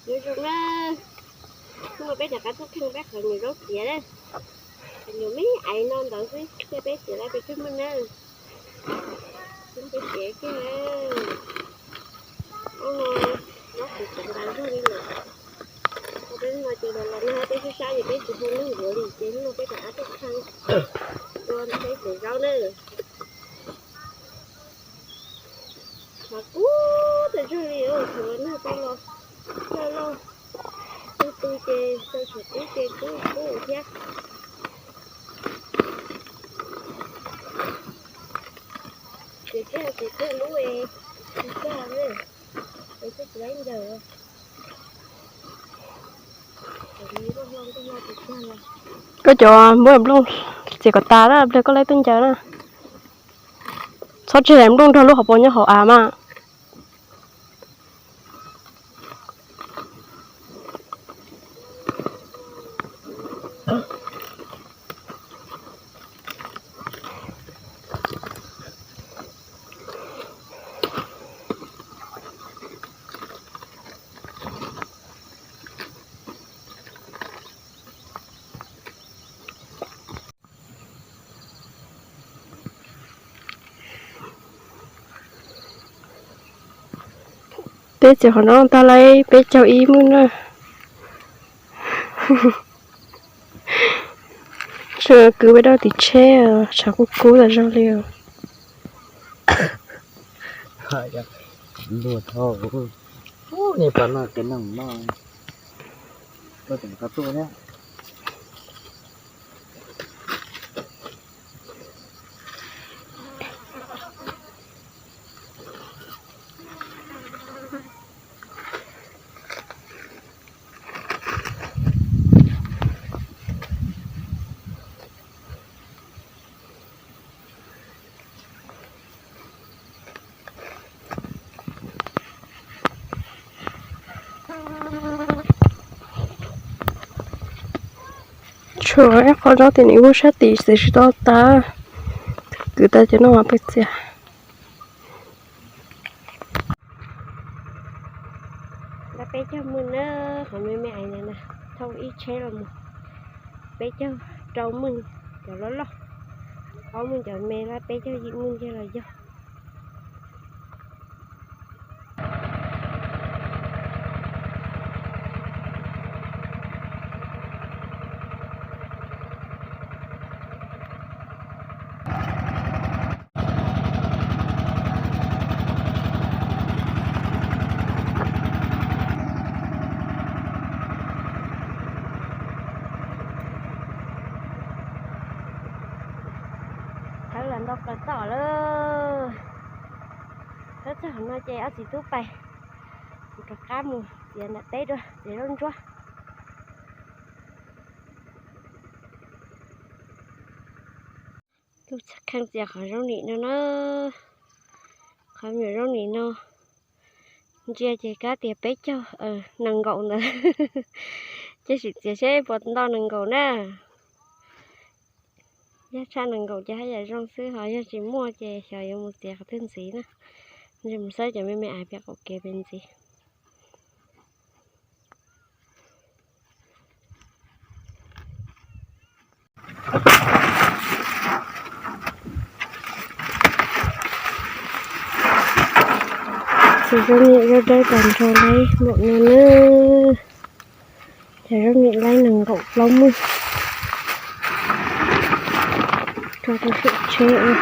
Nyob zoo na, hnub no peb rov qab tuaj kheej peb qhov nyuam zaub txiav na. Qhov nyuam me aiv no ntawd xwb thiab peb txiav lawm peb cog mej na. Peb txiav kiag na. Hnub no zaub txiav txiav ntau zog li lawm. Peb hnub no ces los los nag peb sab sab ces peb tsis hu neeg ntxiv li ces hnub no peb rov qab tuaj kheej ua peb txiav zaub na. Qhov kub tas zog li, thaum los nag tau los loj loj, tu tu ces tau tshav kub ces kub kub thiab. Txiav kiag txiav kiag lub es tsis cog li, es twb tsis laib ncaws. Koj cov nplooj txiav kom tas na, pliag koj laib tuaj ncaws na. Txhob tseg nplooj nrog lub hauv paus nyob hauv av mas. Peb txiav qhov no tag lawm peb caug ib mej na. Tseem kwv peb dab tim tsheb, tshav kub kub tas zog li. Luag thauj, ub, nej pom no kev noog no, koj tseem tau tuaj thiab. Tshuav ib qho zaub tim nim muaj sab tim txiav tsis tau tas, kwv tas cov no mas peb txiav. Lawv peb caug mej na, qhov me me aiv na, thauj ib tsheb los mus. Peb caug rau mej cov loj loj, ob mej cov me lawm peb caug yim mej kiag los yog. Thawb los ntau plaws tom lawm. Thawb txog qhov no ces ob txiv tub pais, kuv rov qab mus txiav nram teb dua, txiav zaub ntsuab. Tuaj kheej txiav qhov zaub nim no na, qhov me nyuam zaub nim no ntsia ces kab tias peb caug nees nkaum ntawd, ces sim txiav seb puas nto nees nkaum na. Yog tshaj nees nkaum ces haj yam zoo xwb, ho yog tsis muaj ces xyov yuav mus txiav qhov twg ntxiv na. Ntsia mus saib cov me me aiv pem qaum kev pem ntxiv. Txiav zaub niam zaub dawb tag nrho lawm npaum no na. Cov zaub niam laib nees nkaum plaub mej, tso rau saum tsheb ua.